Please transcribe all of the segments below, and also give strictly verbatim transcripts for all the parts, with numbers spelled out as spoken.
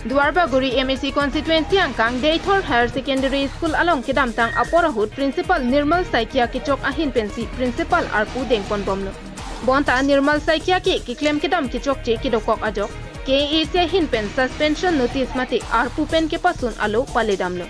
Duarbagori M A C constituency angkang Deithor Higher Secondary School along kedamtang apor ahut Principal Nirmal Saikia kechok ahin pensi Principal arpu dengponbomlo. Bonta Nirmal Saikia ke keklem kedam kechokche kedokok ajok K A A C ahin pen suspension notice mate arpu pen kepasun alo paledamlo.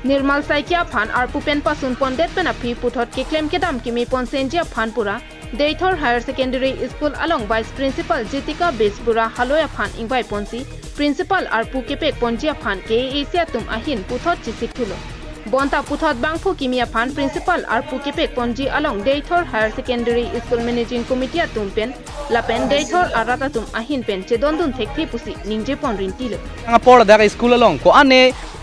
Nirmal Saikia aphan arpu pen pasun pondet pen aphi puthot keklem kedam keme ponsenji aphan pura Deithor Higher Secondary School along Vice Principal Jitika Bejbura haloi aphan ingvai ponsi Principal arpu kepek ponji aphan K A A C atum ahin puthot chesik thulo. Bonta puthot bangphu kimi aphan Principal arpu kepek ponji along Deithor Higher Secondary School Managing Committee atum pen lapen Deithor arat atum ahin pen chedondun thekthe pusi ningje pon rintilo. Apor ladak school along ko-an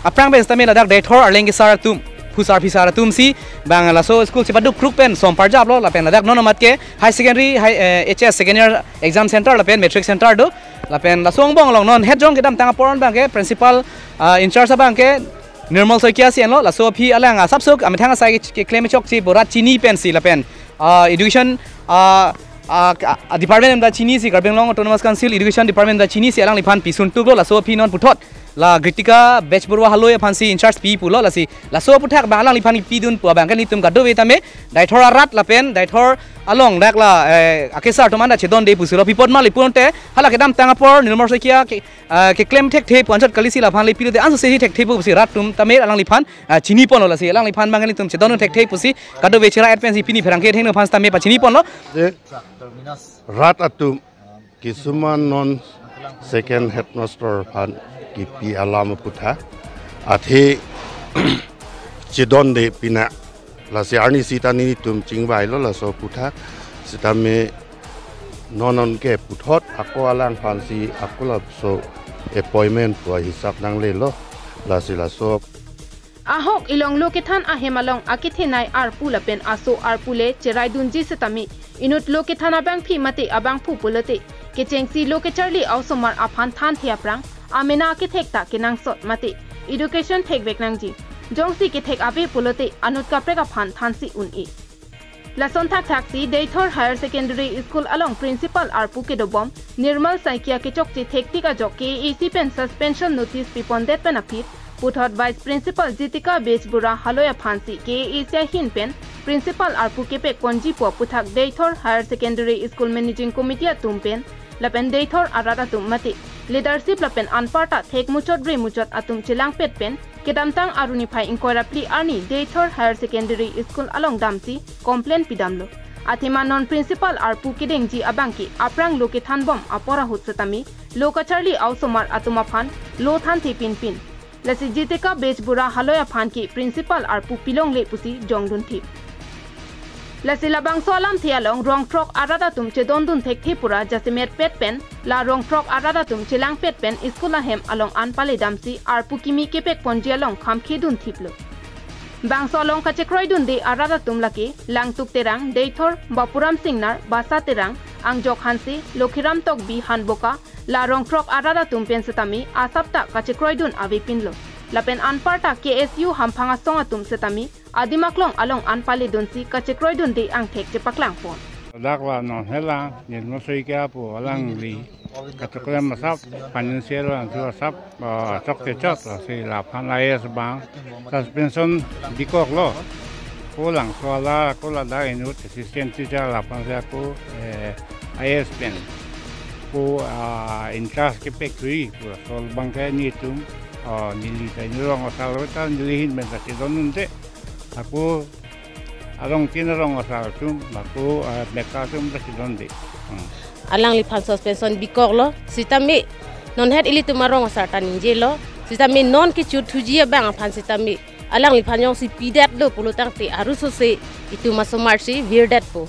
aphrang pen sitame ladak Deithor arleng kesar atum, phusar phisar atum si bang laso school chepaduk kruk pen som parjaplo, lapen ladak non amat ke high secondary, high, eh, H S second year exam center lapen matric center do, lapen laso angbong along non het jong kedamtang apor an bang ke principal, ah, in charge abang ke Nirmal Saikia si enlo, laso aphi alang asapsok amethang asai ke, keklem chokche pu rat chini pensi lapen, ah, education, ah, ah, ka-, ah, department ta chinisi, Karbi Anglong Autonomous Council Education Department ta chinisi alangliphan pisun tuklo, laso aphi non puthot la Jitika Bejbura haloi aphansi in charge pi pulo, lasi laso aphuthak bang alangliphan pidun pu abang ke nelitum kadokave tame Deithor arat lapen Deithor along dak la, eh, akesar atum anta chedonde pusi lo, pi apot ma le pulote hala kedamtang apor Nirmal Saikia ke, ah, keklem thekthe pu anchot kalisi laphan le pilote ansose si thekthe pusi rat atum tame alangliphan, ah, chini ponlo, lasi alangliphan bang ke nelitum chedondun thekthe pusi kadokave chera-et pensi pini pherangke athengno aphan sitame pachini ponlo. Je, rat atum kisuman non second headmaster aphan kipi alam aputhak athe chedonde pina, lasi arnisi ta nelitum chingvailo laso aputhak, sitame non non ke puthot ako alangphansi ako laso appointment pu ahisap nanglelo, lasi laso Ahok ilong lo kethan ahem along akethenei arpu lapen aso arpu le cheraidunji sitame inut lo kethan abangpi mate abangphu pulote kechengsi lo kecharli a-osomar aphan thanthe aphrang amena akethek ta kenangsot mate education thekvek nangji. Jongsi kethek ave pulote anut kaprek aphan thansi un-e. Lason thakthaksi Deithor Higher Secondary School along Principal arpu kedobom Nirmal Saikia kechokche thektik ajok K A A C pen suspension notice pipondet pen aphi puthot Vice Principal Jitika Bejbura haloi aphansi K A A C ahin pen Principal arpu kepek ponji pu aputhak Deithor Higher Secondary School Managing Committee atum pen lapen Deithor arat atum mate leadership lapen anparta thek muchot bre muchot atum chelangpet pen kedamtang Arni phai ingkoi ra phli arni Deithor Higher Secondary School along damsi complaint pidamlo. Athema non Principal arpu kedengji abangke aphrang lo kethanbom apor ahut sitame lo kacharli a-osomar atum aphan lo thanthe pinpin. Lasi Jitika Bejbura haloi aphan ke Principal arpu pilongle pusi jongdun thip. Lasi labangso alamthe along rong throk arat atum chedondun thekthe pura jasemet pet pen la rong throk arat atum chelangpet pen school ahem along an paledamsi arpu kimi kepek ponji along khamkhedun thiplo. Bangso along kachekroidunde arat atum lake Langtuk Terang, Deithor, Bapuram Singnar, Basa Terang, Angjok Hanse, Lokhiram Tokbi, Hanboka, la rong throk arat atum pen sitame asap ta kachekroidun avepinlo. Lapen anparta K S U hamphang asong atum sitame adim aklong along an paledunsi kachekroidunde angthek chepaklang pon. Dak la non hela Nirmal Saikia pu alangli kachoklem asap, financial an tu asap, ah, chokche chot, lasi laphan I A S bang suspension bikoklo. Ko Langsoala, ko ladak inut assistant teacher laphan si ako, eh, I A S pen ko, ah, in charge kepek thui pu laso abangke nelitum, ah, neli ta inut rong asar lo ta neli ahin pen ta chedondunde. Ako arong tin arong asar atum, ako, ah, meka atum ta chedonde. Hmm. Alangliphan suspension bikoklo, sitame non het ilitum arong asar ta ningjelo, sitame non kechut thuji abang aphan sitame alangliphan jongsi pidetlo pulotangte arusose itum asomar si virdetpo.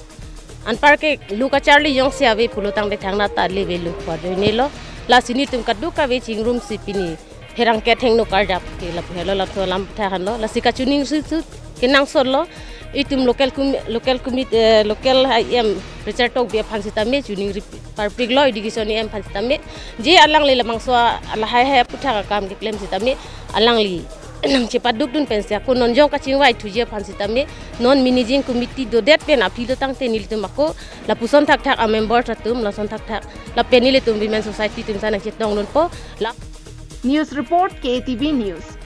Anparke lo kacharli jongsi ave pulotangte thangnat ta le avelo pu ajoinelo. Lasi nelitum kadokave chingrumsi pini pherangke athengno karjap ke lapu helo lapu alam thahanlo. Lasi kachiningri sut kenangsotlo. Itum local com-, local commit-, eh, local I M Richard Tokbi aphan sitame chiningri parpiklo, education E M aphan sitame. Je alangli labangso a-, lahai hai aputhak akam keklem sitame alangli nangchepadukdun pensi ako non jong kachingvai thuji aphan sitame non managing committee dodet pen aphi lotangte nelitum ako lapuson thakthak a-member atum lason thakthak lapen nelitum women society atum sa nangchetongdunpo la. News Report, K A T V News.